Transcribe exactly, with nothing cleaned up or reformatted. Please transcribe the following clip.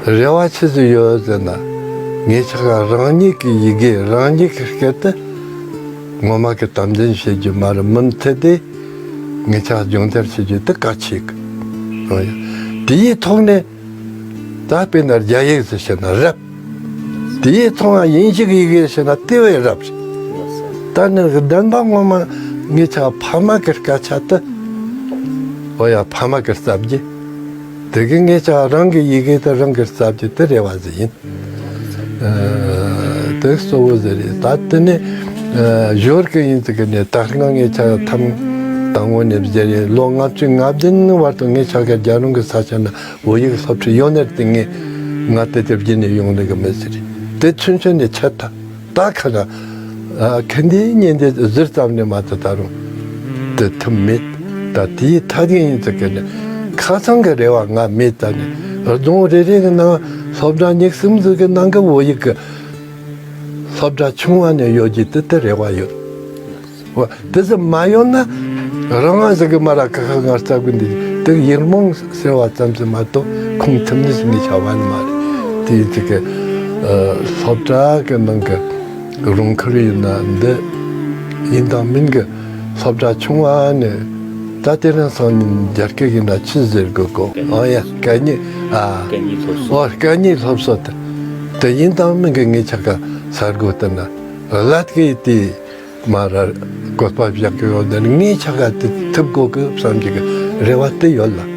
རེ་བ་ཆི་ཟིག་ཡོད་ཟེར་ན། ངེད་ཅག་ག་རང་ཉིད་ཀྱི་ཡི་གེ་རང་ཉིད་ཀྱི་སྐད་དུ་ངོ་མ་གི་དམ་འཛིན་བྱེད་རྒྱུ་མ་རེད། མུ་མཐུད་དེ་ངེད་ཅག་སྦྱོང་བརྡར་བྱེད་རྒྱུ་དེ་གལ་ཆེ་གི། དེའི་ཐོག་ནས་ད་དཔེར་ན་རྒྱ་ཡིག་ཟེར་བཤད་ན་རབ། དེའི་ཐོག་ན་དབྱིན་ཇི་གི་ཡི་གེ་བཤད་ན་དེ་བས་རབ་རེད། ད་ནི་བདེན་པ་ངོ་མ་ངེད་ཅག་ཕ་མ་གི་སྐད་ཆ་དེ། འོ་ཡ། ཕ་མ་གི་རྩ་བརྒྱུད། དེ་གི་ངེད་ཅག་རང་གི་ཡི་གེ་དེ་རང་གི་རྩ་བརྒྱུད་དེ་རེ་བ་ཟིག་ཡིན། ཨ། དེ་གཙོ་བོ་ཟིག་རེད། ད་དེ་ནས་ཨ་ཞོར་གི་ཡིན་ཟིག་གི་ནས་ད་སྔ་ངེད་ཅག་ཐམ་དང་པོ་ནས་བརྒྱུད་རེད། ལོ་ལྔ་བཅུ་ང་བདུན་བར་དུ་ངེད་ཅག་གི་རྒྱལ་རོང་གི་ས་ཆ་ན་བོད་ཡིག་སློབ་ཁྲིད་ཡོད་ནས་དེ་ངས་ང་དེ་དེ་བརྒྱུད་ནས་ཡོང་ནི་གི་མི་ཟིག་རེད། དེ་ཚུན་ཚོད་ནས་ཆད་ད། ད་ཁ་ན། ཨ། ཁ་འདི་ཉན་འདི་ཟུར་ཙམ་ནས་མ་ད་ད་རུང་དེ་ཐུབ་མེད། ད་དེའི་ཐད་ཀྱི་ཡིན་ཙི་གི་ནི་ཁ་སང་གི་རེ་བ་ང་མེད། ད་ནི་རྫོང་རེ་རེ་གི་ནང་སློབ་གྲྭ་ཉི་ཤུ་ཟིག་གི་ནང་གི་བོད་ཡིག་གི་སློབ་གྲྭ་ཆུང་བ་ནས་ཡོད་རྒྱུ་དེ་དེ་རེ་བ་ཡོད། འོ། དེ་ཚོ་མ་ཡོང་ན་རང་དབང་ཟིག་གི་མ་ར་ཁ་ཁ་ངར་ལྕགས་གི་འདི་དེ་ཡིར་མོང་ཟེར་བ་ཙམ་ཟིག་མ་གཏོགས་ཁུངས་ཐུབ་ནི་ཟིག་ངས་བྱ་བ་ནི་མ་རེད། དེ་ཡིན་ཙི་གི་ཨ་སློབ་གྲྭ་གི་ནང་གི་རུང་ཁུལ་ཡིན་ན་འདི་ཡིན་དང་མིན་གི་སློབ་གྲྭ་ཆུང་བ་ནས་ད་དེ་རིང་སང་ཉིན་རྒྱ་སྐད་ཡིན་ན་ཆི་ཟེར་དགོས་གོ། ཨོ་ཡ། སྐད་གཉིས། ཨ། སྐད་གཉིས་སློབ་གསོ། ཨོ། སྐད་གཉིས་སློབ་གསོ་དེ་དེ་ཡིན་དང་མིན་གི་ངས་ཆ་ག་ས་དགོས་དེ་ན་ལ་དགེ་དེ། མ་ར་བཀོད་པ་བཞག་གི་ཡོད། འདི་ནི་ངའི་ཆ་ག་དེ་ཐུབ་དགོས་གི་བསམ་གྱི་གི་རེ་བ་དེ་ཡོད་ལ།